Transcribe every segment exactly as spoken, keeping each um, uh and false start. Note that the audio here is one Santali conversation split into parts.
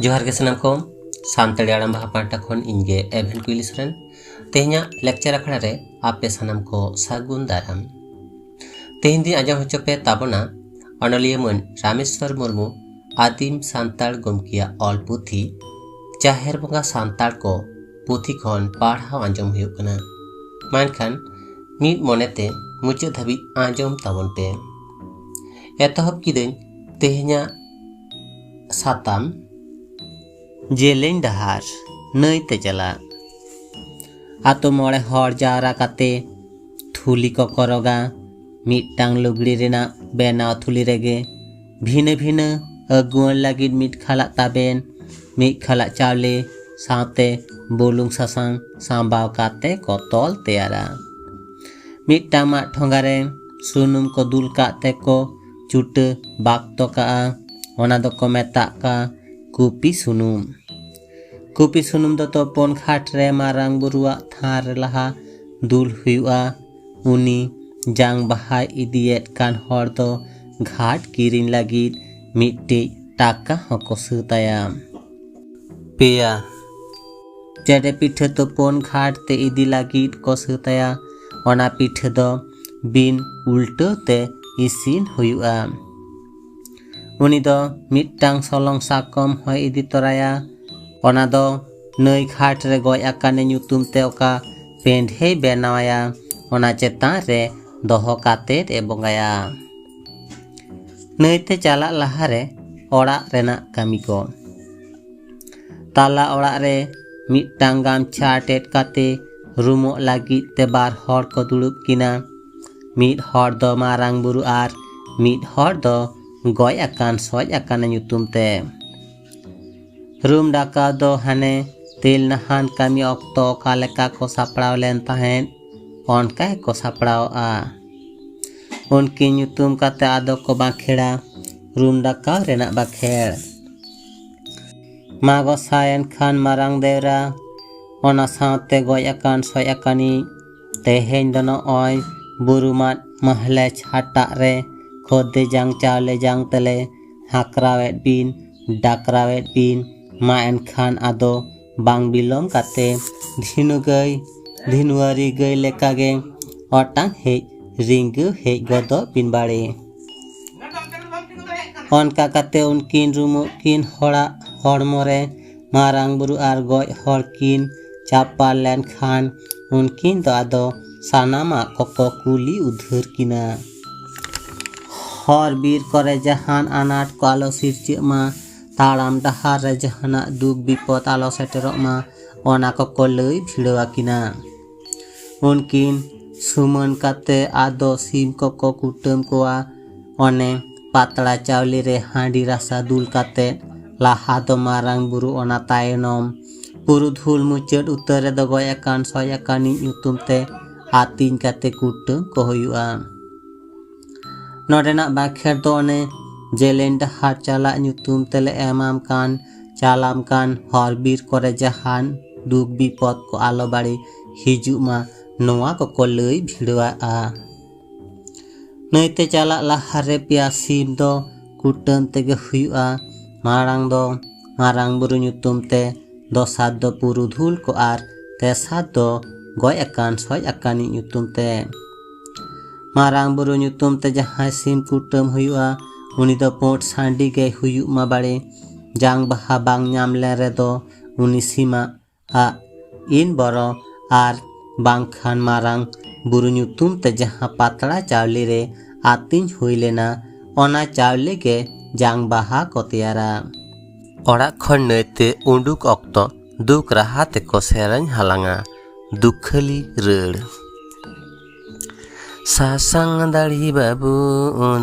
ᱡᱚᱦᱟᱨ ᱜᱮ ᱥᱟᱱᱟᱢ ᱠᱚ᱾ ᱥᱟᱱᱛᱟᱲᱤ ᱟᱲᱟᱝ ᱵᱟᱦᱟ ᱯᱟᱦᱴᱟ ᱠᱷᱚᱱ ᱤᱧ ᱜᱮ ᱮᱵᱷᱮᱱ ᱠᱩᱭᱞᱤ ᱥᱚᱨᱮᱱ᱾ ᱛᱮᱦᱮᱧᱟᱜ ᱞᱮᱠᱪᱟᱨ ᱟᱠᱷᱲᱟ ᱨᱮ ᱟᱯᱮ ᱥᱟᱱᱟᱢ ᱠᱚ ᱥᱟᱹᱜᱩᱱ ᱫᱟᱨᱟᱢ᱾ ᱛᱮᱦᱮᱧ ᱫᱚᱧ ᱟᱸᱡᱚᱢ ᱦᱚᱪᱚ ᱯᱮ ᱛᱟᱵᱚᱱᱟ ᱚᱱᱚᱞᱤᱭᱟᱹ ᱢᱟᱹᱱ ᱨᱟᱢᱮᱥᱣᱚᱨ ᱢᱩᱨᱢᱩ ᱟᱹᱫᱤᱢ ᱥᱟᱱᱛᱟᱲ ᱜᱚᱢᱠᱮᱭᱟᱜ ᱚᱞ ᱯᱩᱛᱷᱤ ᱡᱟᱦᱮᱨ ᱵᱚᱸᱜᱟ ᱥᱟᱱᱛᱟᱲ ᱠᱚ ᱯᱩᱛᱷᱤ ᱠᱷᱚᱱ ᱯᱟᱲᱦᱟᱣ ᱟᱸᱡᱚᱢ ᱦᱩᱭᱩᱜ ᱠᱟᱱᱟ᱾ ᱢᱮᱱᱠᱷᱟᱱ ᱢᱤᱫ ᱢᱚᱱᱮᱛᱮ ᱢᱩᱪᱟᱹᱫ ᱫᱷᱟᱹᱵᱤᱡ ᱟᱸᱡᱚᱢ ᱛᱟᱵᱚᱱ ᱯᱮ᱾ ᱮᱛᱚᱦᱚᱵ ᱠᱤᱫᱟᱹᱧ ᱛᱮᱦᱮᱧᱟᱜ ᱥᱟᱛᱟᱢ, ᱡᱮᱞᱮᱧ ᱰᱟᱦᱟᱨ ᱱᱟᱹᱭᱛᱮ ᱪᱟᱞᱟᱜ᱾ ᱟᱛᱳ ᱢᱚᱬᱮ ᱦᱚᱲ ᱡᱟᱣᱨᱟ ᱠᱟᱛᱮ ᱛᱷᱩᱞᱤ ᱠᱚᱠᱚ ᱨᱚᱜᱟ᱾ ᱢᱤᱫᱴᱟᱝ ᱞᱩᱜᱽᱲᱤ ᱨᱮᱱᱟᱜ ᱵᱮᱱᱟᱣ ᱛᱷᱩᱞᱤ ᱨᱮᱜᱮ ᱵᱷᱤᱱᱟᱹ ᱵᱷᱤᱱᱟᱹ ᱟᱹᱜᱩᱣᱟᱹᱱ ᱞᱟᱹᱜᱤᱫ ᱢᱤᱫ ᱠᱷᱟᱞᱟᱜ ᱛᱟᱵᱮᱱ, ᱢᱤᱫ ᱠᱷᱟᱞᱟᱜ ᱪᱟᱣᱞᱮ ᱥᱟᱶᱛᱮ ᱵᱩᱞᱩᱝ ᱥᱟᱥᱟᱝ ᱥᱟᱸᱵᱟᱣ ᱠᱟᱛᱮ ᱠᱚ ᱛᱚᱞ ᱛᱮᱭᱟᱨᱟ᱾ ᱢᱤᱫᱴᱟᱝ ᱢᱟᱜ ᱴᱷᱚᱸᱜᱟ ᱨᱮ ᱥᱩᱱᱩᱢ ᱠᱚ ᱫᱩᱞ ᱠᱟᱜ ᱛᱮᱠᱚ ᱪᱩᱴᱟᱹ ᱵᱟᱠᱛᱚ ᱠᱟᱜᱼᱟ᱾ ᱚᱱᱟ ᱫᱚᱠᱚ ᱢᱮᱛᱟᱜ ᱠᱟᱜᱼᱟ ᱠᱩᱯᱤ ᱥᱩᱱᱩᱢ᱾ ᱠᱩᱯᱤ ᱥᱩᱱᱩᱢ ᱫᱚ ᱛᱚᱯᱚᱱ ᱜᱷᱟᱴ ᱨᱮ ᱢᱟᱨᱟᱝ ᱵᱩᱨᱩᱣᱟᱜ ᱛᱷᱟᱱ ᱨᱮ ᱞᱟᱦᱟ ᱫᱩᱞ ᱦᱩᱭᱩᱜᱼᱟ᱾ ᱩᱱᱤ ᱡᱟᱝ ᱵᱟᱦᱟᱭ ᱤᱫᱤᱭᱮᱫ ᱠᱟᱱ ᱦᱚᱲ ᱫᱚ ᱜᱷᱟᱴ ᱠᱤᱨᱤᱧ ᱞᱟᱹᱜᱤᱫ ᱢᱤᱫᱴᱤᱡ ᱴᱟᱠᱟ ᱦᱚᱸᱠᱚ ᱥᱟᱹᱛ ᱟᱭᱟ᱾ ᱯᱮᱭᱟ, ᱪᱮᱰᱮ ᱯᱤᱴᱷᱟᱹ ᱛᱩᱯᱩᱱ ᱜᱷᱟᱴ ᱛᱮ ᱤᱫᱤ ᱞᱟᱹᱜᱤᱫ ᱠᱚ ᱥᱟᱹᱛ ᱟᱭᱟ᱾ ᱚᱱᱟ ᱯᱤᱴᱷᱟᱹ ᱫᱚ ᱵᱤᱱ ᱩᱞᱴᱟᱹᱣ ᱛᱮ ᱤᱥᱤᱱ ᱦᱩᱭᱩᱜᱼᱟ᱾ ᱩᱱᱤ ᱫᱚ ᱢᱤᱫᱴᱟᱝ ᱥᱚᱞᱚᱝ ᱥᱟᱠᱚᱢ ᱦᱚᱸᱭ ᱤᱫᱤ ᱛᱚᱨᱟᱭᱟ᱾ ᱚᱱᱟ ᱫᱚ ᱱᱟᱹᱭ ᱜᱷᱟᱴ ᱨᱮ ᱜᱚᱡ ᱟᱠᱟᱱᱮ ᱧᱩᱛᱩᱢ ᱛᱮ ᱚᱠᱟ ᱯᱮᱸᱰᱷᱮᱭ ᱵᱮᱱᱟᱣᱟᱭᱟ, ᱚᱱᱟ ᱪᱮᱛᱟᱱ ᱨᱮ ᱫᱚᱦᱚ ᱠᱟᱛᱮᱫ ᱮ ᱵᱚᱸᱜᱟᱭᱟ᱾ ᱱᱟᱹᱭᱛᱮ ᱪᱟᱞᱟᱜ ᱞᱟᱦᱟᱨᱮ ᱚᱲᱟᱜ ᱨᱮᱱᱟᱜ ᱠᱟᱹᱢᱤ ᱠᱚ᱾ ᱛᱟᱞᱟ ᱚᱲᱟᱜ ᱨᱮ ᱢᱤᱫᱴᱟᱝ ᱜᱟᱢᱪᱷᱟ ᱟᱴᱮᱫ ᱠᱟᱛᱮ ᱨᱩᱢᱚᱜ ᱞᱟᱹᱜᱤᱫ ᱛᱮ ᱵᱟᱨ ᱦᱚᱲ ᱠᱚ ᱫᱩᱲᱩᱵ ᱠᱤᱱᱟ᱾ ᱢᱤᱫ ᱦᱚᱲ ᱫᱚ ᱢᱟᱨᱟᱝ ᱵᱩᱨᱩ ᱟᱨ ᱢᱤᱫ ᱦᱚᱲ ᱫᱚ ᱜᱚᱡ ᱟᱠᱟᱱ ᱥᱚᱡ ᱟᱠᱟᱱ ᱧᱩᱛᱩᱢ ᱛᱮ᱾ ᱨᱩᱢ ᱰᱟᱠᱟᱣ ᱫᱚ ᱦᱟᱱᱮ ᱛᱮᱞ ᱱᱟᱦᱟᱱ ᱠᱟᱹᱢᱤ ᱚᱠᱛᱚ ᱚᱠᱟ ᱞᱮᱠᱟ ᱠᱚ ᱥᱟᱯᱲᱟᱣ ᱞᱮᱱ ᱛᱟᱦᱮᱸᱫ, ᱚᱱᱠᱟ ᱜᱮᱠᱚ ᱥᱟᱯᱲᱟᱣᱜᱼᱟ᱾ ᱩᱱᱠᱤᱱ ᱧᱩᱛᱩᱢ ᱠᱟᱛᱮ ᱟᱫᱚ ᱠᱚ ᱵᱟᱸᱠᱷᱮᱲᱟ ᱨᱩᱢ ᱰᱟᱠᱟᱣ ᱨᱮᱱᱟᱜ ᱵᱟᱸᱠᱷᱮᱲ᱾ ᱢᱟ ᱜᱚᱸᱥᱟᱭ, ᱮᱱᱠᱷᱟᱱ ᱢᱟᱨᱟᱝ ᱫᱮᱣᱨᱟ, ᱚᱱᱟ ᱥᱟᱶᱛᱮ ᱜᱚᱡ ᱟᱠᱟᱱ ᱥᱚᱡ ᱟᱠᱟᱱᱤᱡ, ᱛᱮᱦᱮᱧ ᱫᱚ ᱱᱚᱜᱼᱚᱭ ᱵᱩᱨᱩ ᱢᱟᱫ ᱢᱟᱦᱞᱮ ᱪᱷᱟᱴᱟᱜ ᱨᱮ ᱠᱷᱚᱫᱮ ᱡᱟᱝ ᱪᱟᱣᱞᱮ ᱡᱟᱝ ᱛᱮᱞᱮ ᱦᱟᱠᱨᱟᱣᱮᱫ ᱵᱤᱱ᱾ ᱰᱟᱠᱨᱟᱣᱮᱫ ᱵᱤᱱ ᱢᱟ, ᱮᱱᱠᱷᱟᱱ ᱟᱫᱚ ᱵᱟᱝ ᱵᱤᱞᱚᱢ ᱠᱟᱛᱮ ᱫᱷᱤᱱᱩ ᱜᱟᱹᱭ, ᱫᱷᱤᱱᱩᱣᱟᱨᱤ ᱜᱟᱹᱭ ᱞᱮᱠᱟᱜᱮ ᱚᱴᱟᱝ ᱦᱮᱡ, ᱨᱤᱸᱜᱟᱹᱣ ᱦᱮᱡ ᱜᱚᱫᱚᱜ ᱵᱤᱱ ᱵᱟᱲᱮ᱾ ᱚᱱᱠᱟ ᱠᱟᱛᱮ ᱩᱱᱠᱤᱱ ᱨᱩᱢᱩᱜ ᱠᱤᱱ ᱦᱚᱲᱟᱜ ᱦᱚᱲᱢᱚ ᱨᱮ ᱢᱟᱨᱟᱝ ᱵᱩᱨᱩ ᱟᱨ ᱜᱚᱡ ᱦᱚᱲ ᱠᱤᱱ ᱪᱟᱯᱟᱞ ᱞᱮᱱᱠᱷᱟᱱ ᱩᱱᱠᱤᱱ ᱫᱚ ᱟᱫᱚ ᱥᱟᱱᱟᱢᱟᱜ ᱠᱚᱠᱚ ᱠᱩᱞᱤ ᱩᱫᱷᱟᱹᱨ ᱠᱤᱱᱟ᱾ ᱦᱚᱨ ᱵᱤᱨ ᱠᱚᱨᱮ ᱡᱟᱦᱟᱱ ᱟᱱᱟᱴ ᱠᱚ ᱟᱞᱚ ᱥᱤᱨᱡᱟᱹᱜ ᱢᱟ, ᱛᱟᱲᱟᱢ ᱰᱟᱦᱟᱨ ᱨᱮ ᱡᱟᱦᱟᱱᱟᱜ ᱫᱩᱠ ᱵᱤᱯᱚᱫ ᱟᱞᱚ ᱥᱮᱴᱮᱨᱚᱜ ᱢᱟ, ᱚᱱᱟ ᱠᱚᱠᱚ ᱞᱟᱹᱭ ᱵᱷᱤᱲᱟᱹᱣ ᱟᱹᱠᱤᱱᱟ᱾ ᱩᱱᱠᱤᱱ ᱥᱩᱢᱟᱹᱱ ᱠᱟᱛᱮ ᱟᱫᱚ ᱥᱤᱢ ᱠᱚᱠᱚ ᱠᱩᱴᱟᱹᱢ ᱠᱚᱣᱟ᱾ ᱚᱱᱮ ᱯᱟᱛᱲᱟ ᱪᱟᱣᱞᱮ ᱨᱮ ᱦᱟᱺᱰᱤ ᱨᱟᱥᱟ ᱫᱩᱞ ᱠᱟᱛᱮ ᱞᱟᱦᱟ ᱫᱚ ᱢᱟᱨᱟᱝ ᱵᱩᱨᱩ, ᱚᱱᱟ ᱛᱟᱭᱱᱚᱢ ᱯᱩᱨᱩᱫᱷᱩᱞ, ᱢᱩᱪᱟᱹᱫ ᱩᱛᱟᱹᱨ ᱨᱮᱫᱚ ᱜᱚᱡ ᱟᱠᱟᱱ ᱥᱚᱡ ᱟᱠᱟᱱᱤᱡ ᱧᱩᱛᱩᱢ ᱛᱮ ᱟᱹᱛᱤᱧ ᱠᱟᱛᱮ ᱠᱩᱴᱟᱹᱢ ᱠᱚ ᱦᱩᱭᱩᱜᱼᱟ᱾ ᱱᱚᱰᱮᱱᱟᱜ ᱵᱟᱸᱠᱷᱮᱲ ᱫᱚ ᱚᱱᱮ ᱡᱮᱞᱮᱧ ᱰᱟᱦᱟᱨ ᱪᱟᱞᱟᱜ ᱧᱩᱛᱩᱢ ᱛᱮᱞᱮ ᱮᱢᱟᱢ ᱠᱟᱱ, ᱪᱟᱞᱟᱢ ᱠᱟᱱ ᱦᱚᱨ ᱵᱤᱨ ᱠᱚᱨᱮ ᱡᱟᱦᱟᱱ ᱫᱩᱠ ᱵᱤᱯᱚᱫ ᱠᱚ ᱟᱞᱚ ᱵᱟᱹᱲᱤ ᱦᱤᱡᱩᱜ ᱢᱟ, ᱱᱚᱣᱟ ᱠᱚᱠᱚ ᱞᱟᱹᱭ ᱵᱷᱤᱲᱟᱹᱣᱟᱜᱼᱟ᱾ ᱱᱟᱹᱭᱛᱮ ᱪᱟᱞᱟᱜ ᱞᱟᱦᱟᱨᱮ ᱯᱮᱭᱟ ᱥᱤᱢ ᱫᱚ ᱠᱩᱴᱟᱹᱢ ᱛᱮᱜᱮ ᱦᱩᱭᱩᱜᱼᱟ᱾ ᱢᱟᱲᱟᱝ ᱫᱚ ᱢᱟᱨᱟᱝ ᱵᱩᱨᱩ ᱧᱩᱛᱩᱢ ᱛᱮ, ᱫᱚᱥᱟᱨ ᱫᱚ ᱯᱩᱨᱩᱫᱷᱩᱞ ᱠᱚ ᱟᱨ ᱛᱮᱥᱟᱨ ᱫᱚ ᱜᱚᱡ ᱟᱠᱟᱱ ᱥᱚᱡ ᱟᱠᱟᱱᱤᱡ ᱧᱩᱛᱩᱢ ᱛᱮ᱾ ᱢᱟᱨᱟᱝ ᱵᱩᱨᱩ ᱧᱩᱛᱩᱢ ᱛᱮ ᱡᱟᱦᱟᱸᱭ ᱥᱤᱢ ᱠᱩᱴᱟᱹᱢ ᱦᱩᱭᱩᱜᱼᱟ, ᱩᱱᱤ ᱫᱚ ᱯᱩᱸᱰ ᱥᱟᱺᱰᱤ ᱜᱮ ᱦᱩᱭᱩᱜ ᱢᱟ ᱵᱟᱲᱮ᱾ ᱡᱟᱝ ᱵᱟᱦᱟ ᱵᱟᱝ ᱧᱟᱢ ᱞᱮᱱ ᱨᱮᱫᱚ ᱩᱱᱤ ᱥᱤᱢᱟᱜ ᱟᱜ ᱤᱱ ᱵᱚᱨᱚ ᱟᱨ ᱵᱟᱝᱠᱷᱟᱱ ᱢᱟᱨᱟᱝ ᱵᱩᱨᱩ ᱧᱩᱛᱩᱢ ᱛᱮ ᱡᱟᱦᱟᱸ ᱯᱟᱛᱲᱟ ᱪᱟᱣᱞᱮ ᱨᱮ ᱟᱹᱛᱤᱧ ᱦᱩᱭ ᱞᱮᱱᱟ, ᱚᱱᱟ ᱪᱟᱣᱞᱮ ᱜᱮ ᱡᱟᱝ ᱵᱟᱦᱟ ᱠᱚ ᱛᱮᱭᱟᱨᱟ᱾ ᱚᱲᱟᱜ ᱠᱷᱚᱱ ᱱᱟᱹᱭᱛᱮ ᱩᱰᱩᱠ ᱚᱠᱛᱚ ᱫᱩᱠ ᱨᱟᱦᱟ ᱛᱮᱠᱚ ᱥᱮᱨᱮᱧ ᱦᱟᱞᱟᱝᱟ ᱫᱩᱠᱷᱟᱹᱞᱤ ᱨᱟᱹᱲ᱾ ᱥᱟᱥᱟᱝ ᱫᱟᱲᱦᱤ ᱵᱟᱹᱵᱩ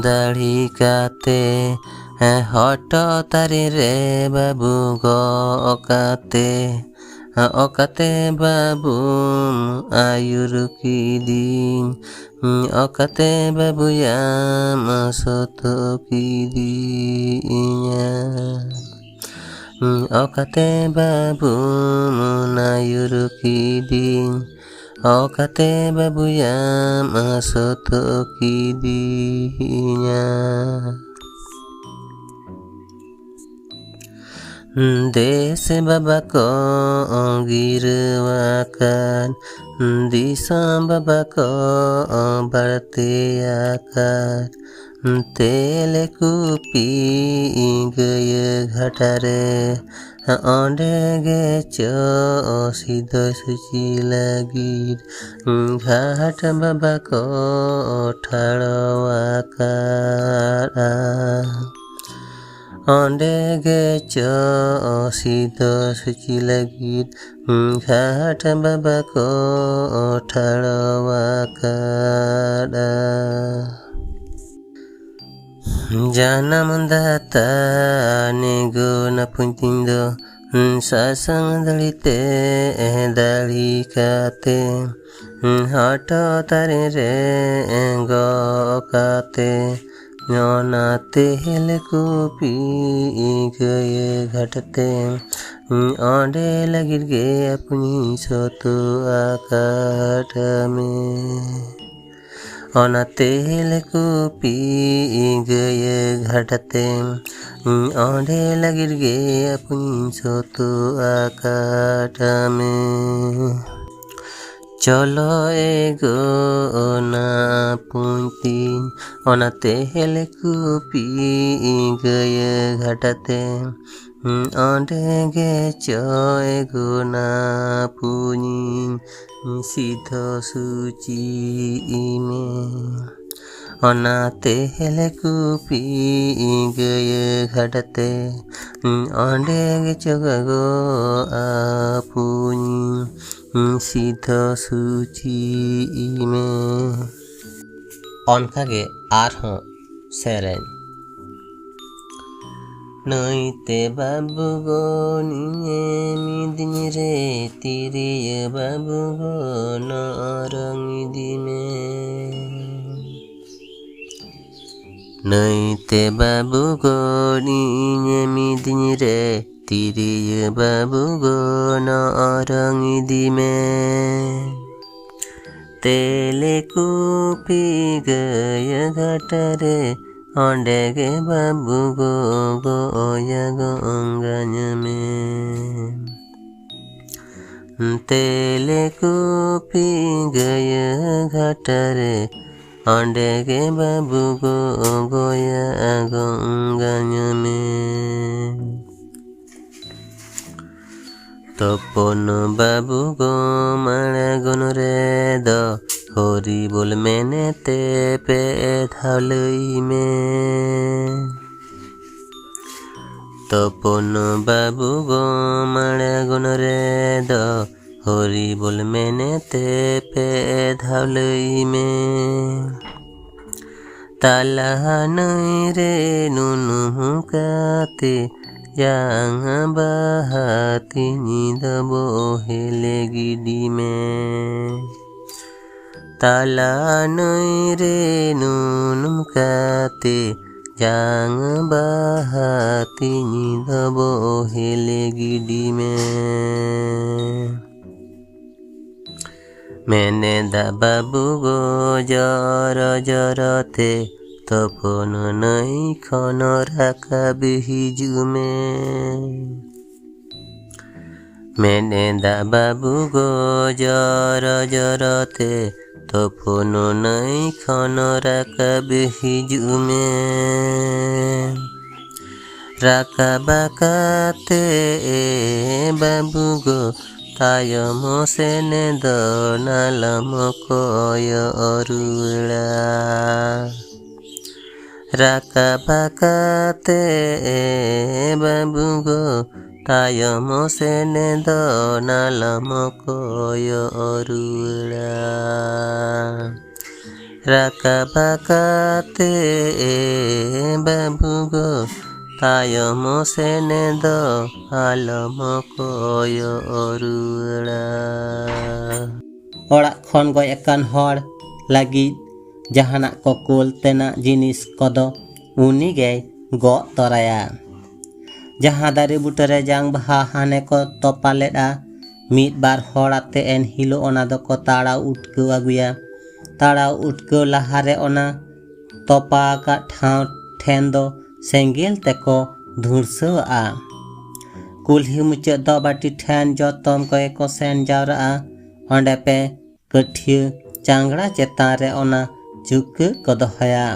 ᱫᱟᱲᱦᱤ ᱠᱟᱛᱮ, ᱦᱮᱸ, ᱦᱚᱴᱚᱜ ᱛᱟᱨᱤ ᱨᱮ ᱵᱟᱹᱵᱩ ᱜᱚᱜ ᱠᱟᱛᱮ, ᱚᱠᱟᱛᱮ ᱵᱟᱹᱵᱩᱢ ᱟᱹᱭᱩᱨ ᱠᱤᱫᱤᱧ, ᱚᱠᱟᱛᱮ ᱵᱟᱹᱵᱩᱭᱟᱢ ᱥᱚᱛᱚ ᱠᱤᱫᱤᱧᱟ᱾ ᱚᱠᱟᱛᱮ ᱵᱟᱹᱵᱩᱢ ᱟᱹᱭᱩᱨ ᱠᱤᱫᱤᱧ, ᱚᱠᱟᱛᱮ ᱵᱟᱹᱵᱩᱭᱟᱢ ᱥᱚᱛᱚ ᱠᱤᱫᱤᱧᱟ᱾ ᱫᱮᱥ ᱵᱟᱵᱟ ᱠᱚ ᱜᱤᱨᱟᱹᱣᱟᱠᱟᱫ, ᱫᱤᱥᱚᱢ ᱵᱟᱵᱟ ᱠᱚ ᱵᱟᱹᱲᱛᱤᱭᱟᱠᱟᱫ, ᱛᱮᱞᱮᱠᱩᱯᱤ ᱜᱟᱹᱭᱟᱹ ᱜᱷᱟᱴ ᱨᱮ, ᱚᱸᱰᱮ ᱜᱮ ᱪᱚ ᱥᱤᱫᱚ ᱥᱩᱪᱤ ᱞᱟᱹᱜᱤᱫ ᱜᱷᱟᱴ ᱵᱟᱵᱟ ᱠᱚ ᱴᱷᱟᱲᱚᱣᱟᱠᱟᱫᱼᱟ᱾ ᱚᱸᱰᱮ ᱜᱮ ᱪᱚ ᱥᱤᱫᱚ ᱥᱩᱪᱤ ᱞᱟᱹᱜᱤᱫ ᱜᱷᱟᱴ ᱵᱟᱵᱟ ᱠᱚ ᱴᱷᱟᱲᱚᱣᱟᱠᱟᱫᱼᱟ᱾ ᱡᱟᱱᱟᱢ ᱫᱟᱛᱟ ᱱᱮᱜᱚ ᱱᱟᱯᱩᱧ ᱛᱤᱧ ᱫᱚ, ᱥᱟᱥᱟᱝ ᱫᱟᱲᱤ ᱛᱮ ᱫᱟᱲᱤ ᱠᱟᱛᱮ, ᱦᱚᱴᱚᱜ ᱛᱟᱨᱮ ᱨᱮ ᱜᱚᱜ ᱠᱟᱛᱮ, ᱚᱱᱟ ᱛᱮᱞᱮᱠᱩᱯᱤ ᱜᱟᱹᱭᱟᱹ ᱜᱷᱟᱴ ᱛᱮ, ᱚᱸᱰᱮ ᱞᱟᱹᱜᱤᱫ ᱜᱮ ᱟᱹᱯᱩᱧ ᱥᱚᱛᱚ ᱟᱠᱟᱫ ᱢᱮ᱾ ᱚᱱᱟ ᱛᱮᱞᱮᱠᱩᱯᱤ ᱜᱟᱹᱭᱟᱹ ᱜᱷᱟᱴ ᱛᱮ, ᱚᱸᱰᱮ ᱞᱟᱹᱜᱤᱫ ᱜᱮ ᱟᱹᱯᱩᱧ ᱥᱚᱛᱚ ᱟᱠᱟᱫ ᱢᱮ᱾ ᱪᱚᱞᱚ ᱮᱜᱳ ᱚᱱᱟ ᱟᱹᱯᱩᱧ ᱛᱤᱧ, ᱚᱱᱟ ᱛᱮᱞᱮᱠᱩᱯᱤ ᱜᱟᱹᱭᱟᱹ ᱜᱷᱟᱴ ᱛᱮ, ᱚᱸᱰᱮ ᱜᱮ ᱪᱚ ᱮᱜᱳ ᱱᱟᱯᱩᱧ ᱥᱤᱫᱷᱚ ᱥᱩᱪᱤ ᱢᱮ᱾ ᱚᱱᱟ ᱛᱮᱞᱮᱠᱩᱯᱤ ᱜᱟᱹᱭᱟᱹ ᱜᱷᱟᱴ ᱛᱮ, ᱚᱸᱰᱮ ᱜᱮ ᱪᱚ ᱜᱚᱜᱚ ᱟᱹᱯᱩᱧ ᱥᱤᱫᱷᱚ ᱥᱩᱪᱤ ᱢᱮ᱾ ᱚᱱᱠᱟᱜᱮ ᱟᱨᱦᱚᱸ ᱥᱮᱨᱮᱧ᱾ ᱱᱟᱹᱭᱛᱮ ᱵᱟᱹᱵᱩ ᱜᱚ ᱱᱤᱧᱮ ᱢᱤᱫᱤᱧ ᱨᱮ, ᱛᱤᱨᱭᱟᱹ ᱵᱟᱹᱵᱩ ᱜᱚ ᱱᱚᱨᱚᱝ ᱤᱫᱤ ᱢᱮ᱾ ᱱᱟᱹᱭᱛᱮ ᱵᱟᱹᱵᱩ ᱜᱚ ᱱᱤᱧᱮ ᱢᱤᱫᱤᱧ ᱨᱮ, ᱛᱤᱨᱭᱟᱹ ᱵᱟᱹᱵᱩ ᱜᱚ ᱱᱚᱨᱚᱝ ᱤᱫᱤ ᱢᱮ᱾ ᱛᱮᱞᱮᱠᱩᱯᱤ ᱜᱟᱹᱭᱟᱹ ᱜᱷᱟᱴ ᱨᱮ, ᱚᱸᱰᱮ ᱜᱮ ᱵᱟᱹᱵᱩ ᱜᱚ ᱜᱚᱭᱟ ᱜᱚᱝᱜᱟᱧ ᱢᱮ᱾ ᱛᱮᱞᱮ ᱠᱩᱯᱤ ᱜᱟᱹᱭᱟᱹ ᱜᱷᱟᱴᱟ ᱨᱮ, ᱚᱸᱰᱮ ᱜᱮ ᱵᱟᱹᱵᱩ ᱜᱚ ᱜᱚᱭᱟ ᱜᱚᱝᱜᱟᱧ ᱢᱮ᱾ ᱛᱚᱯᱚᱱ ᱵᱟᱹᱵᱩ ᱜᱚᱢ ᱟᱬᱜᱚᱱ ᱨᱮᱫᱚ ᱦᱚᱨᱤ ᱵᱚᱞ ᱢᱮᱱᱮᱛᱮ ᱯᱮ ᱫᱷᱟᱣ ᱞᱟᱹᱭ ᱢᱮ᱾ ᱛᱚᱯᱚᱱ ᱵᱟᱹᱵᱩ ᱜᱚᱢ ᱟᱬᱜᱚᱱ ᱨᱮᱫᱚ ᱦᱚᱨᱤ ᱵᱚᱞ ᱢᱮᱱᱮᱛᱮ ᱯᱮ ᱫᱷᱟᱣ ᱞᱟᱹᱭ ᱢᱮ᱾ ᱛᱟᱞᱟ ᱱᱟᱹᱭ ᱨᱮ ᱱᱩᱱᱩᱢ ᱠᱟᱛᱮ ᱡᱟᱝ ᱵᱟᱦᱟ ᱛᱤᱧ ᱫᱚ ᱵᱚᱦᱮᱞ ᱜᱤᱰᱤ ᱢᱮ᱾ ᱛᱟᱞᱟ ᱱᱟᱹᱭ ᱨᱮ ᱱᱩᱱᱩᱢ ᱠᱟᱛᱮ ᱡᱟᱝ ᱵᱟᱦᱟ ᱛᱤᱧ ᱫᱚ ᱵᱚᱦᱮᱞ ᱜᱤᱰᱤ ᱢᱮ᱾ ᱢᱮᱱᱮᱫᱟ ᱵᱟᱹᱵᱩ ᱜᱚ ᱡᱚᱨᱚ ᱡᱚᱨᱚ ᱛᱮ ᱛᱚᱯᱚᱱ ᱱᱟᱹᱭ ᱠᱷᱚᱱ ᱨᱟᱠᱟᱵ ᱦᱤᱡᱩᱜ ᱢᱮ᱾ ᱢᱮᱱᱮᱫᱟ ᱵᱟᱹᱵᱩ ᱜᱚ ᱡᱚᱨᱚ ᱡᱚᱨᱚ ᱛᱮ ᱛᱚᱯᱚᱱ ᱱᱟᱹᱭ ᱠᱷᱚᱱ ᱨᱟᱠᱟᱵ ᱦᱤᱡᱩᱜ ᱢᱮ᱾ ᱨᱟᱠᱟᱵ ᱠᱟᱛᱮ ᱮ ᱵᱟᱹᱵᱩ ᱜᱚ ᱛᱟᱭᱚᱢ ᱥᱮᱱ ᱫᱚ ᱟᱞᱚᱢ ᱠᱚᱭᱚᱜ ᱨᱩᱣᱟᱹᱲᱟ᱾ ᱨᱟᱠᱟᱵ ᱠᱟᱛᱮ ᱮ ᱵᱟᱹᱵᱩ ᱜᱚ ᱛᱟᱭᱚᱢ ᱥᱮᱱ ᱫᱚ ᱟᱞᱚᱢ ᱠᱚᱭᱚᱜ ᱨᱩᱣᱟᱹᱲᱟ᱾ ᱨᱟᱠᱟᱵ ᱠᱟᱛᱮ ᱮ ᱵᱟᱹᱵᱩ ᱜᱚ ᱛᱟᱭᱚᱢ ᱥᱮᱱ ᱫᱚ ᱟᱞᱚᱢ ᱠᱚᱭᱚᱜ ᱨᱩᱣᱟᱹᱲᱟ᱾ ᱚᱲᱟᱜ ᱠᱷᱚᱱ ᱜᱚᱡ ᱟᱠᱟᱱ ᱦᱚᱲ ᱞᱟᱹᱜᱤᱫ ᱡᱟᱦᱟᱱᱟᱜ ᱠᱚ ᱠᱩᱞ ᱛᱮᱱᱟᱜ ᱡᱤᱱᱤᱥ ᱠᱚᱫᱚ ᱩᱱᱤ ᱜᱮᱭ ᱜᱚᱜ ᱛᱚᱨᱟᱭᱟ᱾ ᱡᱟᱦᱟᱸ ᱫᱟᱨᱮ ᱵᱩᱴᱟᱹ ᱨᱮ ᱡᱟᱝ ᱵᱟᱦᱟ ᱦᱟᱱᱮ ᱠᱚ ᱛᱚᱯᱟ ᱞᱮᱫᱼᱟ, ᱢᱤᱫ ᱵᱟᱨ ᱦᱚᱲ ᱟᱛᱮ ᱮᱱ ᱦᱤᱞᱳᱜ ᱚᱱᱟ ᱫᱚᱠᱚ ᱛᱟᱲᱟᱣ ᱩᱴᱠᱟᱹᱣ ᱟᱹᱜᱩᱭᱟ᱾ ᱛᱟᱲᱟᱣ ᱩᱴᱠᱟᱹᱣ ᱞᱟᱦᱟᱨᱮ ᱚᱱᱟ ᱛᱚᱯᱟ ᱟᱠᱟᱫ ᱴᱷᱟᱶ ᱴᱷᱮᱱ ᱫᱚ ᱥᱮᱸᱜᱮᱞ ᱛᱮᱠᱚ ᱫᱷᱩᱲᱥᱟᱹᱣᱟᱜᱼᱟ᱾ ᱠᱩᱞᱦᱤ ᱢᱩᱪᱟᱹᱫ ᱫᱚ ᱵᱟᱹᱴᱤ ᱴᱷᱮᱱ ᱡᱚᱛᱚᱢ ᱠᱚᱜᱮ ᱠᱚ ᱥᱮᱱ ᱡᱟᱣᱨᱟᱜᱼᱟ᱾ ᱚᱸᱰᱮ ᱯᱮ ᱠᱟᱹᱴᱷᱭᱟᱹ ᱪᱟᱝᱜᱽᱲᱟ ᱪᱮᱛᱟᱱ ᱨᱮ ᱚᱱᱟ ᱪᱩᱠᱟᱹᱜ ᱠᱚ ᱫᱚᱦᱚᱭᱟ᱾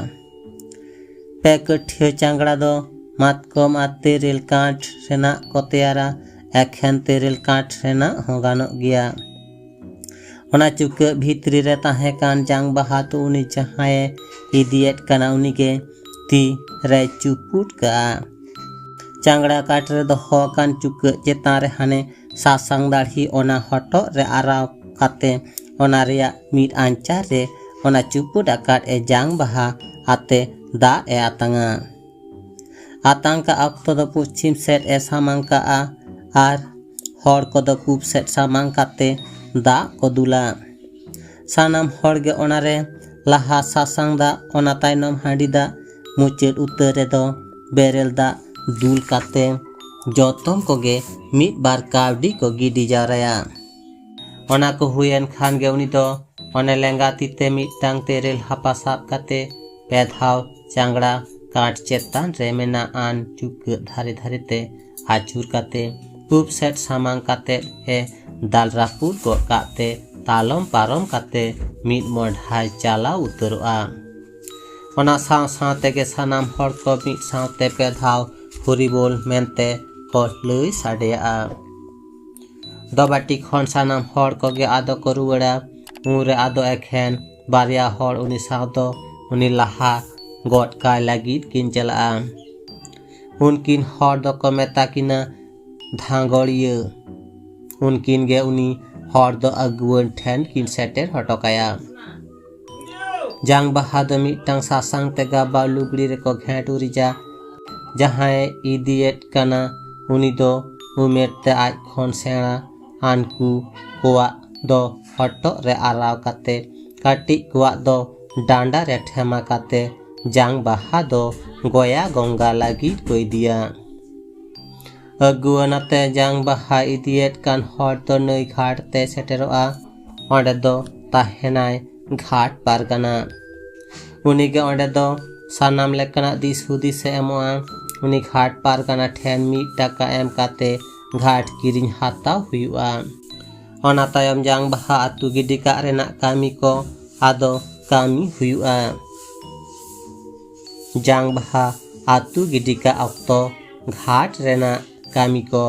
ᱯᱮ ᱠᱟᱹᱴᱷᱭᱟᱹ ᱪᱟᱝᱜᱽᱲᱟ ᱫᱚ ᱢᱟᱛᱠᱚᱢ ᱟᱨ ᱛᱮᱨᱮᱞ ᱠᱟᱴ ᱨᱮᱱᱟᱜ ᱠᱚ ᱛᱮᱭᱟᱨᱟ᱾ ᱮᱠᱷᱮᱱ ᱛᱮᱨᱮᱞ ᱠᱟᱴ ᱨᱮᱱᱟᱜ ᱦᱚᱸ ᱜᱟᱱᱚᱜ ᱜᱮᱭᱟ᱾ ᱚᱱᱟ ᱪᱩᱠᱟᱹᱜ ᱵᱷᱤᱛᱨᱤ ᱨᱮ ᱛᱟᱦᱮᱸ ᱠᱟᱱ ᱡᱟᱝ ᱵᱟᱦᱟ ᱫᱚ ᱩᱱᱤ ᱡᱟᱦᱟᱸᱭᱮ ᱤᱫᱤᱭᱮᱫ ᱠᱟᱱᱟ, ᱩᱱᱤᱜᱮ ᱛᱤ ᱨᱮᱭ ᱪᱩᱯᱩᱫ ᱠᱟᱜᱼᱟ᱾ ᱪᱟᱝᱜᱽᱲᱟ ᱠᱟᱴ ᱨᱮ ᱫᱚᱦᱚ ᱟᱠᱟᱱ ᱪᱩᱠᱟᱹᱜ ᱪᱮᱛᱟᱱ ᱨᱮ ᱦᱟᱱᱮ ᱥᱟᱥᱟᱝ ᱫᱟᱲᱦᱤ ᱚᱱᱟ ᱦᱚᱴᱚᱜ ᱨᱮ ᱟᱨᱟᱣ ᱠᱟᱛᱮ ᱚᱱᱟ ᱨᱮᱭᱟᱜ ᱢᱤᱫ ᱟᱧᱪᱟᱨ ᱨᱮ ᱚᱱᱟ ᱪᱩᱯᱩᱫ ᱟᱠᱟᱫ ᱮ ᱡᱟᱝ ᱵᱟᱦᱟ ᱟᱛᱮ ᱫᱟᱜ ᱮ ᱟᱛᱟᱝᱟ᱾ ᱟᱛᱟᱝ ᱠᱟᱜ ᱚᱠᱛᱚ ᱫᱚ ᱯᱚᱪᱷᱤᱢ ᱥᱮᱫ ᱮ ᱥᱟᱢᱟᱝ ᱠᱟᱜᱼᱟ ᱟᱨ ᱦᱚᱲ ᱠᱚᱫᱚ ᱯᱩᱵ ᱥᱮᱫ ᱥᱟᱢᱟᱝ ᱠᱟᱛᱮ ᱫᱟᱜ ᱠᱚ ᱫᱩᱞᱟ᱾ ᱥᱟᱱᱟᱢ ᱦᱚᱲ ᱜᱮ ᱚᱱᱟᱨᱮ ᱞᱟᱦᱟ ᱥᱟᱥᱟᱝ ᱫᱟᱜ, ᱚᱱᱟ ᱛᱟᱭᱱᱚᱢ ᱦᱟᱺᱰᱤ ᱫᱟᱜ, ᱢᱩᱪᱟᱹᱫ ᱩᱛᱟᱹᱨ ᱨᱮᱫᱚ ᱵᱮᱨᱮᱞ ᱫᱟᱜ ᱫᱩᱞ ᱠᱟᱛᱮ ᱡᱚᱛᱚᱢ ᱠᱚᱜᱮ ᱢᱤᱫ ᱵᱟᱨ ᱠᱟᱹᱣᱰᱤ ᱠᱚ ᱜᱤᱰᱤ ᱡᱟᱣᱨᱟᱭᱟ᱾ ᱚᱱᱟ ᱠᱚ ᱦᱩᱭᱮᱱ ᱠᱷᱟᱱ ᱜᱮ ᱩᱱᱤ ᱫᱚ ᱚᱱᱮ ᱞᱮᱸᱜᱟ ᱛᱤ ᱛᱮ ᱢᱤᱫᱴᱟᱝ ᱛᱮᱨᱮᱞ ᱦᱟᱯᱟ ᱥᱟᱵ ᱠᱟᱛᱮ ᱯᱮ ᱫᱷᱟᱣ ᱪᱟᱝᱜᱽᱲᱟ ᱠᱟᱴ ᱪᱮᱛᱟᱱ ᱨᱮ ᱢᱮᱱᱟᱜ ᱟᱱ ᱪᱩᱠᱟᱹᱜ ᱫᱷᱟᱨᱮ ᱫᱷᱟᱨᱮ ᱛᱮ ᱟᱹᱪᱩᱨ ᱠᱟᱛᱮ ᱯᱩᱵ ᱥᱮᱫ ᱥᱟᱢᱟᱝ ᱠᱟᱛᱮ ᱮ ᱫᱟᱞ ᱨᱟᱹᱯᱩᱫ ᱜᱚᱫ ᱠᱟᱜ ᱛᱮ ᱛᱟᱞᱚᱢ ᱯᱟᱨᱚᱢ ᱠᱟᱛᱮ ᱢᱤᱫ ᱢᱚᱰᱷᱟᱭ ᱪᱟᱞᱟᱣ ᱩᱛᱟᱹᱨᱚᱜᱼᱟ᱾ ᱚᱱᱟ ᱥᱟᱶ ᱥᱟᱶ ᱛᱮᱜᱮ ᱥᱟᱱᱟᱢ ᱦᱚᱲ ᱠᱚ ᱢᱤᱫ ᱥᱟᱶᱛᱮ ᱯᱮ ᱫᱷᱟᱣ ᱦᱚᱨᱤᱵᱳᱞ ᱢᱮᱱᱛᱮ ᱠᱚ ᱞᱟᱹᱭ ᱥᱟᱰᱮᱭᱟᱜᱼᱟ᱾ ᱫᱚᱵᱟᱴᱤ ᱠᱷᱚᱱ ᱥᱟᱱᱟᱢ ᱦᱚᱲ ᱠᱚᱜᱮ ᱟᱫᱚ ᱠᱚ ᱨᱩᱣᱟᱹᱲᱟ᱾ ᱩᱱᱨᱮ ᱟᱫᱚ ᱮᱠᱷᱮᱱ ᱵᱟᱨᱭᱟ ᱦᱚᱲ ᱩᱱᱤ ᱥᱟᱶ ᱫᱚ ᱩᱱᱤ ᱞᱟᱦᱟ ᱜᱚᱫ ᱠᱟᱭ ᱞᱟᱹᱜᱤᱫ ᱠᱤᱱ ᱪᱟᱞᱟᱜᱼᱟ᱾ ᱩᱱᱠᱤᱱ ᱦᱚᱲ ᱫᱚᱠᱚ ᱢᱮᱛᱟ ᱠᱤᱱᱟ ᱫᱷᱟᱸᱜᱚᱲᱤᱭᱟᱹ᱾ ᱩᱱᱠᱤᱱ ᱜᱮ ᱩᱱᱤ ᱦᱚᱲ ᱫᱚ ᱟᱹᱜᱩᱣᱟᱹᱱ ᱴᱷᱮᱱ ᱠᱤᱱ ᱥᱮᱴᱮᱨ ᱦᱚᱴᱚ ᱠᱟᱭᱟ᱾ ᱡᱟᱝ ᱵᱟᱦᱟ ᱫᱚ ᱢᱤᱫᱴᱟᱝ ᱥᱟᱥᱟᱝ ᱛᱮ ᱜᱟᱵᱟᱣ ᱞᱩᱜᱽᱲᱤ ᱨᱮᱠᱚ ᱜᱷᱮᱸᱴ ᱩᱨᱤᱡᱟ᱾ ᱡᱟᱦᱟᱸᱭᱮ ᱤᱫᱤᱭᱮᱫ ᱠᱟᱱᱟ, ᱩᱱᱤ ᱫᱚ ᱩᱢᱮᱨ ᱛᱮ ᱟᱡ ᱠᱷᱚᱱ ᱥᱮᱬᱟ ᱟᱱᱠᱩ ᱠᱚᱣᱟᱜ ᱫᱚ ᱦᱚᱴᱚᱜ ᱨᱮ ᱟᱨᱟᱣ ᱠᱟᱛᱮ, ᱠᱟᱹᱴᱤᱡ ᱠᱚᱣᱟᱜ ᱫᱚ ᱰᱟᱸᱰᱟ ᱨᱮ ᱴᱷᱮᱢᱟ ᱠᱟᱛᱮ ᱡᱟᱝ ᱵᱟᱦᱟ ᱫᱚ ᱜᱚᱭᱟ ᱜᱚᱝᱜᱟ ᱞᱟᱹᱜᱤᱫ ᱠᱚ ᱤᱫᱤᱭᱟ᱾ ᱟᱹᱜᱩᱣᱟᱹᱱ ᱟᱛᱮ ᱡᱟᱝ ᱵᱟᱦᱟ ᱤᱫᱤᱭᱮᱫ ᱠᱟᱱ ᱦᱚᱲ ᱫᱚ ᱱᱟᱹᱭ ᱜᱷᱟᱴ ᱛᱮ ᱥᱮᱴᱮᱨᱚᱜᱼᱟ᱾ ᱚᱸᱰᱮ ᱫᱚ ᱛᱟᱦᱮᱱᱟᱭ ᱜᱷᱟᱴ ᱯᱟᱨᱜᱟᱱᱟ᱾ ᱩᱱᱤᱜᱮ ᱚᱸᱰᱮ ᱫᱚ ᱥᱟᱱᱟᱢ ᱞᱮᱠᱟᱱᱟᱜ ᱫᱤᱥ ᱦᱩᱫᱤᱥ ᱮ ᱮᱢᱚᱜᱼᱟ᱾ ᱩᱱᱤ ᱜᱷᱟᱴ ᱯᱟᱨᱜᱟᱱᱟ ᱴᱷᱮᱱ ᱢᱤᱫ ᱴᱟᱠᱟ ᱮᱢ ᱠᱟᱛᱮ ᱜᱷᱟᱴ ᱠᱤᱨᱤᱧ ᱦᱟᱛᱟᱣ ᱦᱩᱭᱩᱜᱼᱟ᱾ ᱚᱱᱟ ᱛᱟᱭᱚᱢ ᱡᱟᱝ ᱵᱟᱦᱟ ᱟᱹᱛᱩ ᱜᱤᱰᱤ ᱠᱟᱜ ᱨᱮᱱᱟᱜ ᱠᱟᱹᱢᱤ ᱠᱚ ᱟᱫᱚ ᱠᱟᱹᱢᱤ ᱦᱩᱭᱩᱜᱼᱟ᱾ ᱡᱟᱝ ᱵᱟᱦᱟ ᱟᱹᱛᱩ ᱜᱤᱰᱤ ᱠᱟᱜ ᱚᱠᱛᱚ ᱜᱷᱟᱴ ᱨᱮᱱᱟᱜ ᱠᱟᱹᱢᱤ ᱠᱚ᱾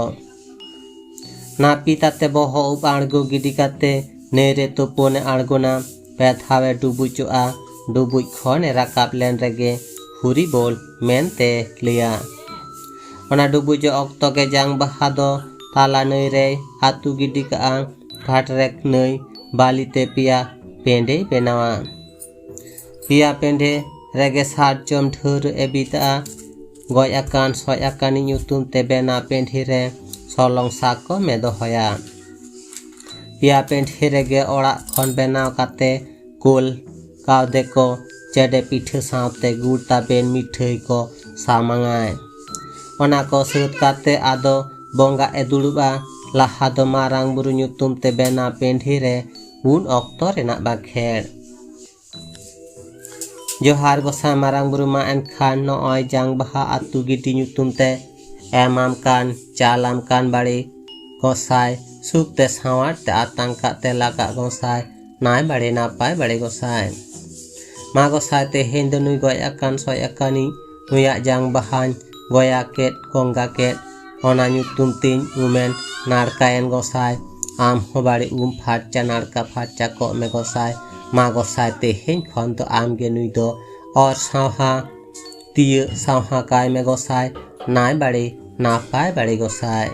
ᱱᱟᱹᱯᱤᱛ ᱟᱛᱮ ᱵᱚᱦᱚᱜ ᱩᱵ ᱟᱬᱜᱚ ᱜᱤᱰᱤ ᱠᱟᱛᱮ ᱱᱟᱹᱭ ᱨᱮ ᱛᱩᱯᱩᱱᱮ ᱟᱬᱜᱚᱱᱟ᱾ ᱯᱮ ᱫᱷᱟᱣᱮ ᱰᱩᱵᱩᱡᱚᱜᱼᱟ᱾ ᱰᱩᱵᱩᱡ ᱠᱷᱚᱱᱮ ᱨᱟᱠᱟᱵ ᱞᱮᱱ ᱨᱮᱜᱮ ᱦᱩᱨᱤ ᱵᱳᱞ ᱢᱮᱱᱛᱮ ᱞᱟᱹᱭᱟ᱾ ᱚᱱᱟ ᱰᱩᱵᱩᱡᱚᱜ ᱚᱠᱛᱚ ᱜᱮ ᱡᱟᱝ ᱵᱟᱦᱟ ᱫᱚ ᱛᱟᱞᱟ ᱱᱟᱹᱭ ᱨᱮᱭ ᱟᱹᱛᱩ ᱜᱤᱰᱤ ᱠᱟᱜᱼᱟ᱾ ᱜᱷᱟᱴ ᱨᱮ ᱱᱟᱹᱭ ᱵᱟᱹᱞᱤ ᱛᱮ ᱯᱮᱭᱟ ᱯᱮᱸᱰᱮᱭ ᱵᱮᱱᱟᱣᱟ᱾ ᱯᱮᱭᱟ ᱯᱮᱸᱰᱮ ᱨᱮᱜᱮ ᱥᱟᱨᱡᱚᱢ ᱰᱷᱟᱹᱣᱨᱟᱹᱜ ᱮ ᱵᱤᱫᱟᱜᱼᱟ᱾ ᱜᱚᱡ ᱟᱠᱟᱱ ᱥᱚᱡ ᱟᱠᱟᱱᱤᱡ ᱧᱩᱛᱩᱢ ᱛᱮ ᱵᱮᱱᱟᱣ ᱯᱮᱸᱰᱮ ᱨᱮ ᱥᱚᱞᱚᱝ ᱥᱟᱠᱚᱢ ᱮ ᱫᱚᱦᱚᱭᱟ᱾ ᱯᱮᱭᱟ ᱯᱮᱸᱰᱮ ᱨᱮᱜᱮ ᱚᱲᱟᱜ ᱠᱷᱚᱱ ᱵᱮᱱᱟᱣ ᱠᱟᱛᱮ ᱠᱩᱞ ᱠᱟᱣᱫᱮ ᱠᱚ ᱪᱮᱰᱮ ᱯᱤᱴᱷᱟᱹ ᱥᱟᱶᱛᱮ ᱜᱩᱲ ᱛᱟᱵᱮᱱ ᱢᱤᱴᱷᱟᱹᱭ ᱠᱚ ᱥᱟᱢᱟᱝᱟᱭ᱾ ᱚᱱᱟ ᱠᱚ ᱥᱟᱹᱛ ᱠᱟᱛᱮ ᱟᱫᱚ ᱵᱚᱸᱜᱟ ᱮ ᱫᱩᱲᱩᱵᱼᱟ᱾ ᱞᱟᱦᱟ ᱫᱚ ᱢᱟᱨᱟᱝ ᱵᱩᱨᱩ ᱧᱩᱛᱩᱢ ᱛᱮ ᱵᱮᱱᱟᱣ ᱯᱮᱸᱰᱮ ᱨᱮ ᱩᱱ ᱚᱠᱛᱚ ᱨᱮᱱᱟᱜ ᱵᱟᱸᱠᱷᱮᱲ᱾ ᱡᱚᱦᱟᱨ ᱜᱚᱸᱥᱟᱭ ᱢᱟᱨᱟᱝ ᱵᱩᱨᱩ, ᱢᱟ ᱮᱱᱠᱷᱟᱱ ᱱᱚᱜᱼᱚᱭ ᱡᱟᱝ ᱵᱟᱦᱟ ᱟᱹᱛᱩ ᱜᱤᱰᱤ ᱧᱩᱛᱩᱢ ᱛᱮ ᱮᱢᱟᱢ ᱠᱟᱱ ᱪᱟᱞᱟᱢ ᱠᱟᱱ ᱵᱟᱲᱮ ᱜᱚᱸᱥᱟᱭ, ᱥᱩᱠ ᱛᱮ ᱥᱟᱶᱟᱨ ᱛᱮ ᱟᱛᱟᱝ ᱠᱟᱜ ᱛᱮᱞᱟ ᱠᱟᱜ ᱜᱚᱸᱥᱟᱭ, ᱱᱟᱭ ᱵᱟᱲᱮ ᱱᱟᱯᱟᱭ ᱵᱟᱲᱮ ᱜᱚᱸᱥᱟᱭ᱾ ᱢᱟ ᱜᱚᱸᱥᱟᱭ, ᱛᱮᱦᱮᱧ ᱫᱚ ᱱᱩᱭ ᱜᱚᱡ ᱟᱠᱟᱱ ᱥᱚᱡ ᱟᱠᱟᱱᱤᱡ ᱱᱩᱭᱟᱜ ᱡᱟᱝ ᱵᱟᱦᱟᱧ ᱜᱚᱭᱟ ᱠᱮᱫ ᱜᱚᱝᱜᱟ ᱠᱮᱫ, ᱚᱱᱟ ᱧᱩᱛᱩᱢ ᱛᱤᱧ ᱩᱢᱮᱱ ᱱᱟᱲᱠᱟᱭᱮᱱ ᱜᱚᱸᱥᱟᱭ᱾ ᱟᱢ ᱦᱚᱸ ᱵᱟᱲᱮ ᱩᱢ ᱯᱷᱟᱨᱪᱟ ᱱᱟᱲᱠᱟ ᱯᱷᱟᱨᱪᱟ ᱠᱚᱜ ᱢᱮ ᱜᱚᱸᱥᱟᱭ᱾ ᱢᱟ ᱜᱚᱸᱥᱟᱭ, ᱛᱮᱦᱮᱧ ᱠᱷᱚᱱ ᱫᱚ ᱟᱢ ᱜᱮ ᱱᱩᱭ ᱫᱚ ᱚᱨ ᱥᱟᱶᱦᱟ ᱛᱤᱭᱟᱹᱜ ᱥᱟᱶᱦᱟ ᱠᱟᱭ ᱢᱮ ᱜᱚᱸᱥᱟᱭ, ᱱᱟᱭ ᱵᱟᱲᱮ ᱱᱟᱯᱟᱭ ᱵᱟᱲᱮ ᱜᱚᱸᱥᱟᱭ᱾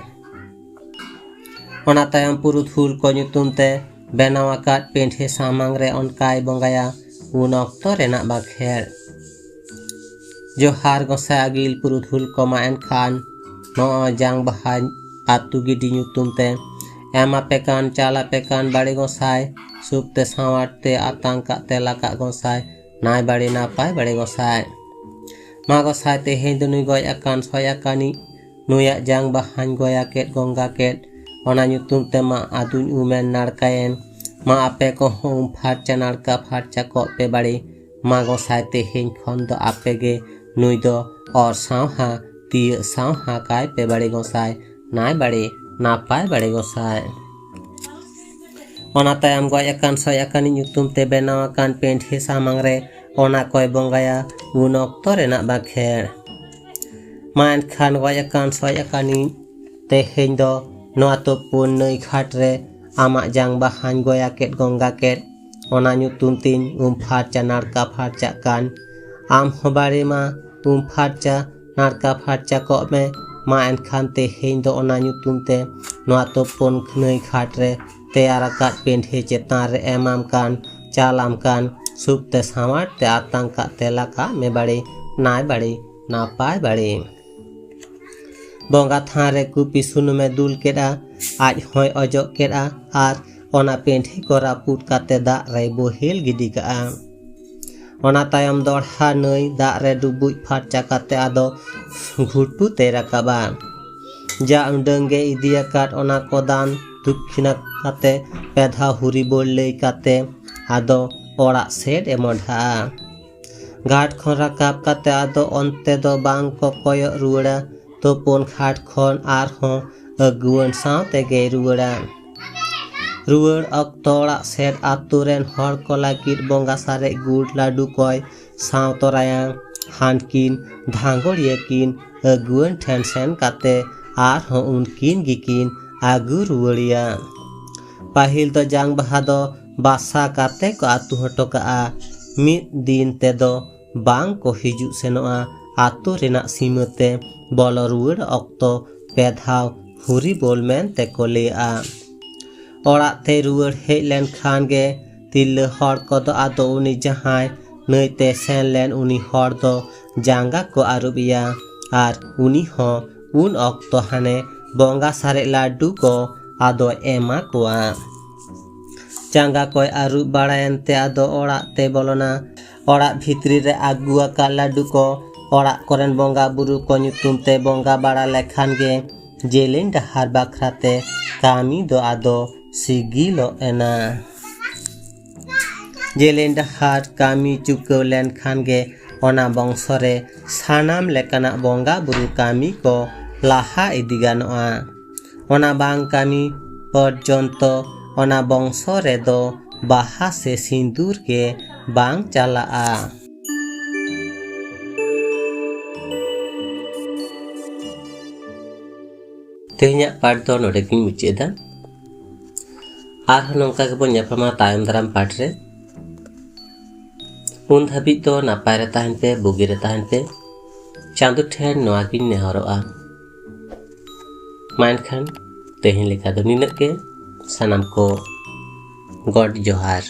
ᱚᱱᱟ ᱛᱟᱭᱚᱢ ᱯᱩᱨᱩᱫᱷᱩᱞ ᱠᱚ ᱧᱩᱛᱩᱢ ᱛᱮ ᱵᱮᱱᱟᱣ ᱟᱠᱟᱫ ᱯᱮᱸᱰᱮ ᱥᱟᱢᱟᱝ ᱨᱮ ᱚᱱᱠᱟᱭ ᱵᱚᱸᱜᱟᱭᱟ᱾ ᱩᱱ ᱚᱠᱛᱚ ᱨᱮᱱᱟᱜ ᱵᱟᱸᱠᱷᱮᱲ᱾ ᱡᱚᱦᱟᱨ ᱜᱚᱸᱥᱟᱭ ᱟᱹᱜᱤᱞ ᱯᱩᱨᱩᱫᱷᱩᱞ ᱠᱚ, ᱢᱟ ᱮᱱᱠᱷᱟᱱ ᱱᱚᱜᱼᱚᱭ ᱡᱟᱝ ᱵᱟᱦᱟ ᱟᱹᱛᱩ ᱜᱤᱰᱤ ᱧᱩᱛᱩᱢ ᱛᱮ ᱮᱢ ᱟᱯᱮ ᱠᱟᱱ ᱪᱟᱞ ᱟᱯᱮ ᱠᱟᱱ ᱵᱟᱲᱮ ᱜᱚᱸᱥᱟᱭ, ᱥᱩᱠ ᱛᱮ ᱥᱟᱶᱟᱨ ᱛᱮ ᱟᱛᱟᱝ ᱠᱟᱜ ᱛᱮᱞᱟ ᱠᱟᱜ ᱜᱚᱸᱥᱟᱭ, ᱱᱟᱭ ᱵᱟᱲᱮ ᱱᱟᱯᱟᱭ ᱵᱟᱲᱮ ᱜᱚᱸᱥᱟᱭ᱾ ᱢᱟ ᱜᱚᱸᱥᱟᱭ, ᱛᱮᱦᱮᱧ ᱫᱚ ᱱᱩᱭ ᱜᱚᱡ ᱟᱠᱟᱱ ᱥᱚᱡ ᱟᱠᱟᱱᱤᱡ ᱱᱩᱭᱟᱜ ᱡᱟᱝ ᱵᱟᱦᱟᱧ ᱜᱚᱭᱟ ᱠᱮᱫ ᱜᱚᱝᱜᱟ ᱠᱮᱫ, ᱚᱱᱟ ᱧᱩᱛᱩᱢ ᱛᱮ ᱢᱟ ᱟᱫᱩᱧ ᱩᱢᱮᱱ ᱱᱟᱲᱠᱟᱭᱮᱱ᱾ ᱢᱟ ᱟᱯᱮ ᱠᱚᱦᱚᱸ ᱩᱢ ᱯᱷᱟᱨᱪᱟ ᱱᱟᱲᱠᱟ ᱯᱷᱟᱨᱪᱟ ᱠᱚᱜ ᱯᱮ ᱵᱟᱲᱮ, ᱢᱟ ᱜᱚᱸᱥᱟᱭ ᱛᱮᱦᱮᱧ ᱠᱷᱚᱱ ᱫᱚ ᱟᱯᱮ ᱜᱮ ᱱᱩᱭ ᱫᱚ ᱚᱨ ᱥᱟᱶᱦᱟ ᱛᱤᱭᱟᱹᱜ ᱥᱟᱶᱦᱟ ᱠᱟᱭ ᱯᱮ ᱵᱟᱲᱮ ᱜᱚᱸᱥᱟᱭ, ᱱᱟᱭ ᱵᱟᱲᱮ ᱱᱟᱯᱟᱭ ᱵᱟᱲᱮ ᱜᱚᱸᱥᱟᱭ᱾ ᱚᱱᱟ ᱛᱟᱭᱚᱢ ᱜᱚᱡ ᱟᱠᱟᱱ ᱥᱚᱡ ᱟᱠᱟᱱᱤᱡ ᱧᱩᱛᱩᱢ ᱛᱮ ᱵᱮᱱᱟᱣ ᱟᱠᱟᱱ ᱯᱤᱸᱰᱷᱤ ᱥᱟᱢᱟᱝ ᱨᱮ ᱚᱱᱟ ᱠᱚᱭ ᱵᱚᱸᱜᱟᱭᱟ ᱩᱱ ᱚᱠᱛᱚ ᱨᱮᱱᱟᱜ ᱵᱟᱸᱠᱷᱮᱲ᱾ ᱢᱟ ᱮᱱᱠᱷᱟᱱ ᱜᱚᱡ ᱟᱠᱟᱱ ᱥᱚᱡ ᱟᱠᱟᱱᱤᱡ ᱛᱮᱦᱮᱧ ᱫᱚ ᱱᱚᱣᱟ ᱛᱩᱯᱩᱱ ᱱᱟᱹᱭ ᱜᱷᱟᱴ ᱨᱮ ᱟᱢᱟᱜ ᱡᱟᱝ ᱵᱟᱦᱟᱧ ᱜᱚᱭᱟ ᱠᱮᱫ ᱜᱚᱝᱜᱟ ᱠᱮᱫ, ᱚᱱᱟ ᱧᱩᱛᱩᱢ ᱛᱤᱧ ᱩᱢ ᱯᱷᱟᱨᱪᱟ ᱱᱟᱲᱠᱟ ᱯᱷᱟᱨᱪᱟᱜ ᱠᱟᱱ᱾ ᱟᱢ ᱦᱚᱸ ᱵᱟᱲᱮ ᱢᱟ ᱩᱢ ᱯᱷᱟᱨᱪᱟ ᱱᱟᱲᱠᱟ ᱯᱷᱟᱨᱪᱟ ᱠᱚᱜ ᱢᱮ᱾ ᱢᱟ ᱮᱱᱠᱷᱟᱱ ᱛᱮᱦᱮᱧ ᱫᱚ ᱚᱱᱟ ᱧᱩᱛᱩᱢ ᱛᱮ ᱱᱚᱣᱟ ᱛᱩᱯᱩᱱ ᱱᱟᱹᱭ ᱜᱷᱟᱴ ᱨᱮ ᱛᱮᱭᱟᱨ ᱟᱠᱟᱫ ᱯᱤᱸᱰᱷᱤ ᱪᱮᱛᱟᱱ ᱨᱮ ᱮᱢᱟᱢ ᱠᱟᱱ ᱪᱟᱞᱟᱢ ᱠᱟᱱ ᱥᱩᱠ ᱛᱮ ᱥᱟᱶᱟᱨ ᱛᱮ ᱟᱛᱟᱝ ᱠᱟᱜ ᱛᱮᱞᱟ ᱠᱟᱜ ᱢᱮ ᱵᱟᱲᱮ, ᱱᱟᱭ ᱵᱟᱲᱮ ᱱᱟᱯᱟᱭ ᱵᱟᱲᱮ᱾ ᱵᱚᱸᱜᱟ ᱛᱷᱟᱱ ᱨᱮ ᱠᱩᱯᱤ ᱥᱩᱱᱩᱢᱮ ᱫᱩᱞ ᱠᱮᱫᱼᱟ, ᱟᱡ ᱦᱚᱸᱭ ᱚᱡᱚᱜ ᱠᱮᱫᱼᱟ ᱟᱨ ᱚᱱᱟ ᱯᱤᱸᱰᱷᱤ ᱠᱚ ᱨᱟᱹᱯᱩᱫ ᱠᱟᱛᱮ ᱫᱟᱜ ᱨᱮᱭ ᱵᱳᱦᱮᱞ ᱜᱤᱰᱤ ᱠᱟᱜᱼᱟ᱾ ᱚᱱᱟ ᱛᱟᱭᱚᱢ ᱫᱚᱲᱦᱟ ᱱᱟᱹᱭ ᱫᱟᱜ ᱨᱮ ᱰᱩᱵᱩᱡ ᱯᱷᱟᱨᱪᱟ ᱠᱟᱛᱮ ᱟᱫᱚ ᱜᱷᱩᱴᱩ ᱛᱮᱭ ᱨᱟᱠᱟᱵᱟ᱾ ᱡᱟ ᱩᱰᱟᱹᱝ ᱜᱮ ᱤᱫᱤ ᱟᱠᱟᱫ ᱚᱱᱟ ᱠᱚ ᱫᱟᱱ ᱫᱚᱠᱷᱤᱱᱟ ᱠᱟᱛᱮ ᱯᱮ ᱫᱷᱟᱣ ᱦᱩᱨᱤ ᱵᱳᱞ ᱞᱟᱹᱭ ᱠᱟᱛᱮ ᱟᱫᱚ ᱚᱲᱟᱜ ᱥᱮᱫ ᱮ ᱢᱚᱰᱷᱟᱜᱼᱟ᱾ ᱜᱷᱟᱴ ᱠᱷᱚᱱ ᱨᱟᱠᱟᱵ ᱠᱟᱛᱮ ᱟᱫᱚ ᱚᱱᱛᱮ ᱫᱚ ᱵᱟᱝ ᱠᱚ ᱠᱚᱭᱚᱜ ᱨᱩᱣᱟᱹᱲᱟ᱾ ᱛᱩᱯᱩᱱ ᱜᱷᱟᱴ ᱠᱷᱚᱱ ᱟᱨᱦᱚᱸ ᱟᱹᱜᱩᱣᱟᱹᱱ ᱥᱟᱶ ᱛᱮᱜᱮᱭ ᱨᱩᱣᱟᱹᱲᱟ᱾ ᱨᱩᱣᱟᱹᱲ ᱚᱠᱛᱚ ᱚᱲᱟᱜ ᱥᱮᱫ ᱟᱛᱳ ᱨᱮᱱ ᱦᱚᱲ ᱠᱚ ᱞᱟᱹᱜᱤᱫ ᱵᱚᱸᱜᱟ ᱥᱟᱨᱮᱡ ᱜᱩᱲ ᱞᱟᱹᱰᱩ ᱠᱚᱭ ᱥᱟᱶ ᱛᱚᱨᱟᱭᱟ᱾ ᱦᱟᱱᱠᱤᱱ ᱫᱷᱟᱸᱜᱚᱲᱤᱭᱟᱹ ᱠᱤᱱ ᱟᱹᱜᱩᱣᱟᱹᱱ ᱴᱷᱮᱱ ᱥᱮᱱ ᱠᱟᱛᱮ ᱟᱨᱦᱚᱸ ᱩᱱᱠᱤᱱ ᱜᱮᱠᱤᱱ ᱟᱹᱜᱩ ᱨᱩᱣᱟᱹᱲᱮᱭᱟ᱾ ᱯᱟᱹᱦᱤᱞ ᱫᱚ ᱡᱟᱝ ᱵᱟᱦᱟ ᱫᱚ ᱵᱟᱥᱟ ᱠᱟᱛᱮ ᱠᱚ ᱟᱹᱛᱩ ᱦᱚᱴᱚ ᱠᱟᱜᱼᱟ᱾ ᱢᱤᱫ ᱫᱤᱱ ᱛᱮᱫᱚ ᱵᱟᱝ ᱠᱚ ᱦᱤᱡᱩᱜ ᱥᱮᱱᱚᱜᱼᱟ᱾ ᱟᱛᱳ ᱨᱮᱱᱟᱜ ᱥᱤᱢᱟᱹ ᱛᱮ ᱵᱚᱞᱚ ᱨᱩᱣᱟᱹᱲ ᱚᱠᱛᱚ ᱯᱮ ᱫᱷᱟᱣ ᱦᱩᱨᱤ ᱵᱳᱞ ᱢᱮᱱ ᱛᱮᱠᱚ ᱞᱟᱹᱭᱟᱜᱼᱟ᱾ ᱚᱲᱟᱜ ᱛᱮ ᱨᱩᱣᱟᱹᱲ ᱦᱮᱡ ᱞᱮᱱᱠᱷᱟᱱ ᱜᱮ ᱛᱤᱨᱞᱟᱹ ᱦᱚᱲ ᱠᱚᱫᱚ ᱟᱫᱚ ᱩᱱᱤ ᱡᱟᱦᱟᱸᱭ ᱱᱟᱹᱭ ᱛᱮ ᱥᱮᱱ ᱞᱮᱱ ᱩᱱᱤ ᱦᱚᱲ ᱫᱚ ᱡᱟᱸᱜᱟ ᱠᱚ ᱟᱹᱨᱩᱵ ᱮᱭᱟ ᱟᱨ ᱩᱱᱤ ᱦᱚᱸ ᱩᱱ ᱚᱠᱛᱚ ᱦᱟᱱᱮ ᱵᱚᱸᱜᱟ ᱥᱟᱨᱮᱡ ᱞᱟᱹᱰᱩ ᱠᱚ ᱟᱫᱚ ᱮᱢᱟ ᱠᱚᱣᱟ᱾ ᱡᱟᱸᱜᱟ ᱠᱚᱭ ᱟᱹᱨᱩᱵ ᱵᱟᱲᱟᱭᱮᱱ ᱛᱮ ᱟᱫᱚ ᱚᱲᱟᱜ ᱛᱮ ᱵᱚᱞᱚᱱᱟ᱾ ᱚᱲᱟᱜ ᱵᱷᱤᱛᱨᱤ ᱨᱮ ᱟᱹᱜᱩ ᱟᱠᱟᱫ ᱞᱟᱹᱰᱩ ᱠᱚ ᱚᱲᱟᱜ ᱠᱚᱨᱮᱱ ᱵᱚᱸᱜᱟ ᱵᱩᱨᱩ ᱠᱚ ᱧᱩᱛᱩᱢ ᱛᱮ ᱵᱚᱸᱜᱟ ᱵᱟᱲᱟ ᱞᱮᱠᱷᱟᱱ ᱜᱮ ᱡᱮᱞᱮᱧ ᱰᱟᱦᱟᱨ ᱵᱟᱠᱷᱨᱟ ᱛᱮ ᱠᱟᱹᱢᱤ ᱫᱚ ᱟᱫᱚ ᱥᱤᱜᱤᱞᱚᱜ ᱮᱱᱟ᱾ ᱡᱮᱞᱮᱧ ᱰᱟᱦᱟᱨ ᱠᱟᱹᱢᱤ ᱪᱩᱠᱟᱹᱣ ᱞᱮᱱᱠᱷᱟᱱ ᱜᱮ ᱚᱱᱟ ᱵᱚᱝᱥᱚ ᱨᱮ ᱥᱟᱱᱟᱢ ᱞᱮᱠᱟᱱᱟᱜ ᱵᱚᱸᱜᱟ ᱵᱩᱨᱩ ᱠᱟᱹᱢᱤ ᱠᱚ ᱞᱟᱦᱟ ᱤᱫᱤ ᱜᱟᱱᱚᱜᱼᱟ᱾ ᱚᱱᱟ ᱵᱟᱝ ᱠᱟᱹᱢᱤ ᱯᱚᱨᱡᱚᱱᱛᱚ ᱚᱱᱟ ᱵᱚᱝᱥᱚ ᱨᱮᱫᱚ ᱵᱟᱦᱟ ᱥᱮ ᱥᱤᱸᱫᱩᱨ ᱜᱮ ᱵᱟᱝ ᱪᱟᱞᱟᱜᱼᱟ᱾ ᱛᱮᱦᱮᱧᱟᱜ ᱯᱟᱴ ᱫᱚ ᱱᱚᱰᱮ ᱜᱤᱧ ᱢᱩᱪᱟᱹᱫ ᱮᱫᱟ᱾ ᱟᱨᱦᱚᱸ ᱱᱚᱝᱠᱟ ᱜᱮᱵᱚᱱ ᱧᱟᱯᱟᱢᱟ ᱛᱟᱭᱚᱢ ᱫᱟᱨᱟᱢ ᱯᱟᱴ ᱨᱮ᱾ ᱩᱱ ᱫᱷᱟᱹᱵᱤᱡ ᱫᱚ ᱱᱟᱯᱟᱭ ᱨᱮ ᱛᱟᱦᱮᱱ ᱯᱮ, ᱵᱩᱜᱤ ᱨᱮ ᱛᱟᱦᱮᱱ ᱯᱮ᱾ ᱪᱟᱸᱫᱚ ᱴᱷᱮᱱ ᱱᱚᱣᱟ ᱜᱤᱧ ᱱᱮᱦᱚᱨᱚᱜᱼᱟ᱾ ᱢᱟ ᱮᱱᱠᱷᱟᱱ ᱛᱮᱦᱮᱧ ᱞᱮᱠᱟ ᱫᱚ ᱱᱤᱱᱟᱹᱜ ᱜᱮ᱾ ᱥᱟᱱᱟᱢ ᱠᱚ ᱜᱚᱰ ᱡᱚᱦᱟᱨ᱾